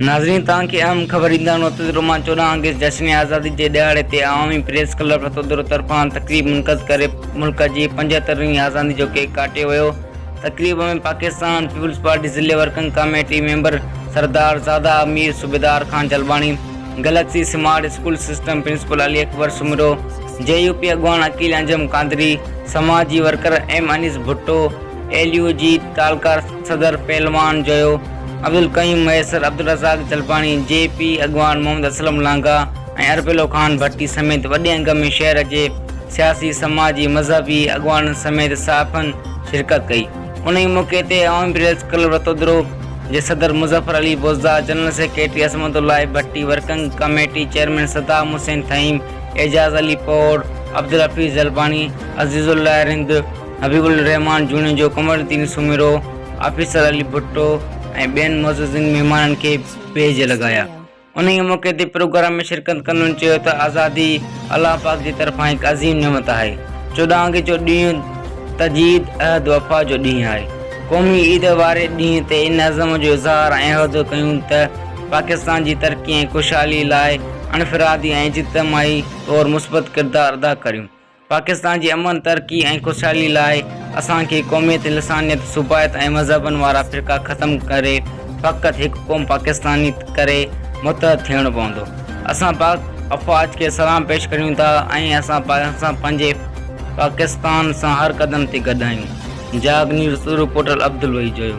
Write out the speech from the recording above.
ناظرين توهان کي اهم خبر ڏيندا هلون رتوديرو مان 14 آگسٽ جشن آزادي جي ڏهاڙي تي عوامي پريس ڪلب رتوديرو طرفان تقريب منعقد ڪري ملڪ جي 75 هين آزادي جو ڪيڪ ڪاٽيو ويو تقريب ۾ پاڪستان پيپلز پارٽي ضلعي working committee member Sardar Zada Mir Subedar Khan Jalbani Galaxy smart school system principal Ali Akbar Soomro J U P اڳواڻ عقيل انجم قادري سماجي worker M Anees Bhutto L U J تعلقه صدر پهلوان جويو، عبدالقيوم مهيسر، عبدالرزاق جلباڻي، جي پي اڳواڻ محمد اسلم لانگاهه ۽ اربيلو خان ڀٽي سميت وڏي انگ ۾ شهر جي سياسي، سماجي، مذهبي اڳواڻن سميت صحافين شرڪت ڪئي. انهي موقعي تي عوامي پريس ڪلب رتودرو جي صدر Muzaffar Ali Bozdar, general secretary Azmatullah Bhatti, working committee chairman Saddam Hussain Thaheem, Ejaz Ali Paur, Abdul Hafeez Jalbani, Aziz Ullah Rind, Habib Ur Rehman Junejo, Qamar Uddin Soomro, officer Ali Bhutto ۽ ٻين معززين مهمانن کي page لڳايا. انهيء موقعي تي programme ۾ شرڪت ڪندڙن چيو ته آزادي الله پاڪ جي طرفان هڪ عظيم نعمت آهي، 14 آگسٽ جو ڏينهن تجديد عهد وفا جو ڏينهن آهي، قومي عيد واري ڏينهن تي ان عزم جو اظهار ۽ عهد ڪيون ته پاڪستان جي ترقي ۽ خوشحالي لاء انفرادي ۽ اجتماعي طور مثبت ڪردار ادا ڪريون. پاڪستان جي امن، ترقي ۽ خوشحالي لاء اسان کي قوميت، لسانيت، صوبائيت ۽ مذهبن وارا فرقا ختم ڪري فقط هڪ قوم پاڪستاني ڪري متحد ٿيڻو پوندو. اسان پاڪ افواج کي سلام پيش ڪريون ٿا ۽ اسان پنهنجي پاڪستان سان هر قدم تي گڏ آهيون. جاڳ نيوز رپورٽر عبدالوحيد جويو.